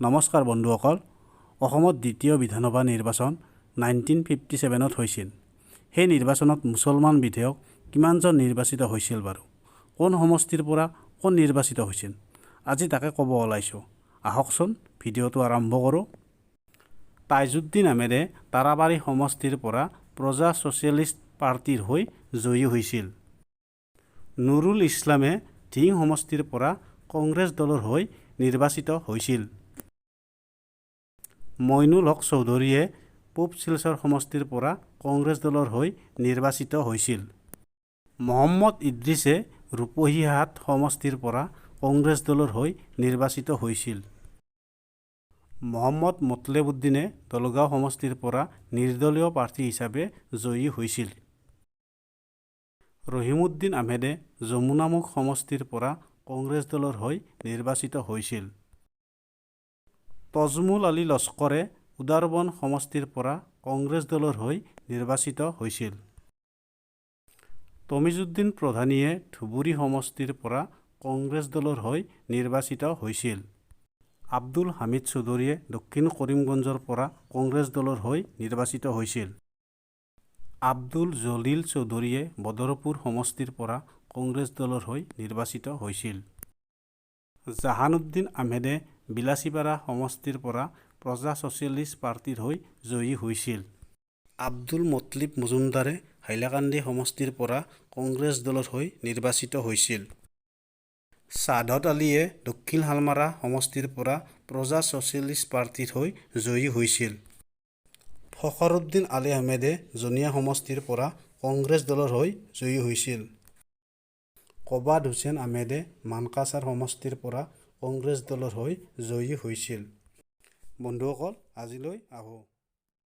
নমস্কাৰ বন্ধুসকল, অসমত দ্বিতীয় বিধানসভা নিৰ্বাচন 1957ত হৈছিল। সেই নিৰ্বাচনত মুছলমান বিধেয়ক কিমানজন নিৰ্বাচিত হৈছিল বাৰু, কোন সমষ্টিৰ পৰা কোন নিৰ্বাচিত হৈছিল, আজি তাকে ক'ব ওলাইছোঁ। আহকচোন, ভিডিঅ'টো আৰম্ভ কৰোঁ। তাইজুদ্দিন আহমেদে তাৰাবাৰী সমষ্টিৰ পৰা প্ৰজা ছ'চিয়েলিষ্ট পাৰ্টীৰ হৈ জয়ী হৈছিল। নুৰুল ইছলামে ধিং সমষ্টিৰ পৰা কংগ্ৰেছ দলৰ হৈ নিৰ্বাচিত হৈছিল। মইনুল হক চৌধুৰীয়ে পূব শিলচৰ সমষ্টিৰ পৰা কংগ্ৰেছ দলৰ হৈ নিৰ্বাচিত হৈছিল। মহম্মদ ইদ্ৰিছে ৰূপহীহাট সমষ্টিৰ পৰা কংগ্ৰেছ দলৰ হৈ নিৰ্বাচিত হৈছিল। মহম্মদ মতলেবুদ্দিনে দলগাঁও সমষ্টিৰ পৰা নিৰ্দলীয় প্ৰাৰ্থী হিচাপে জয়ী হৈছিল। ৰহিমুদ্দিন আহমেদে যমুনামুখ সমষ্টিৰ পৰা কংগ্ৰেছ দলৰ হৈ নিৰ্বাচিত হৈছিল। তজমুল আলী লস্কৰে উদাৰবন সমষ্টিৰ পৰা কংগ্ৰেছ দলৰ হৈ নিৰ্বাচিত হৈছিল। তমিজুদ্দিন প্ৰধানীয়ে ধুবুৰী সমষ্টিৰ পৰা কংগ্ৰেছ দলৰ হৈ নিৰ্বাচিত হৈছিল। আব্দুল হামিদ চৌধুৰীয়ে দক্ষিণ কৰিমগঞ্জৰ পৰা কংগ্ৰেছ দলৰ হৈ নিৰ্বাচিত হৈছিল। আব্দুল জলিল চৌধুৰীয়ে বদৰপুৰ সমষ্টিৰ পৰা কংগ্ৰেছ দলৰ হৈ নিৰ্বাচিত হৈছিল। জাহানুদ্দিন আহমেদে বিলাসীপাৰা সমষ্টিৰ পৰা প্ৰজা ছ'চিয়েলিষ্ট পাৰ্টীৰ হৈ জয়ী হৈছিল। আব্দুল মতলিব মজুমদাৰে হাইলাকান্দি সমষ্টিৰ পৰা কংগ্ৰেছ দলৰ হৈ নিৰ্বাচিত হৈছিল। ছাদত আলীয়ে দক্ষিণ শালমাৰা সমষ্টিৰ পৰা প্ৰজা ছ'চিয়েলিষ্ট পাৰ্টীৰ হৈ জয়ী হৈছিল। ফখৰুদ্দিন আলী আহমেদে জনিয়া সমষ্টিৰ পৰা কংগ্ৰেছ দলৰ হৈ জয়ী হৈছিল। কোবাদ হুছেইন আহমেদে মানকাছাৰ সমষ্টিৰ পৰা কংগ্ৰেছ দলৰ হৈ জয়ী হৈছিল। বন্ধুসকল, আজিলৈ আহোঁ।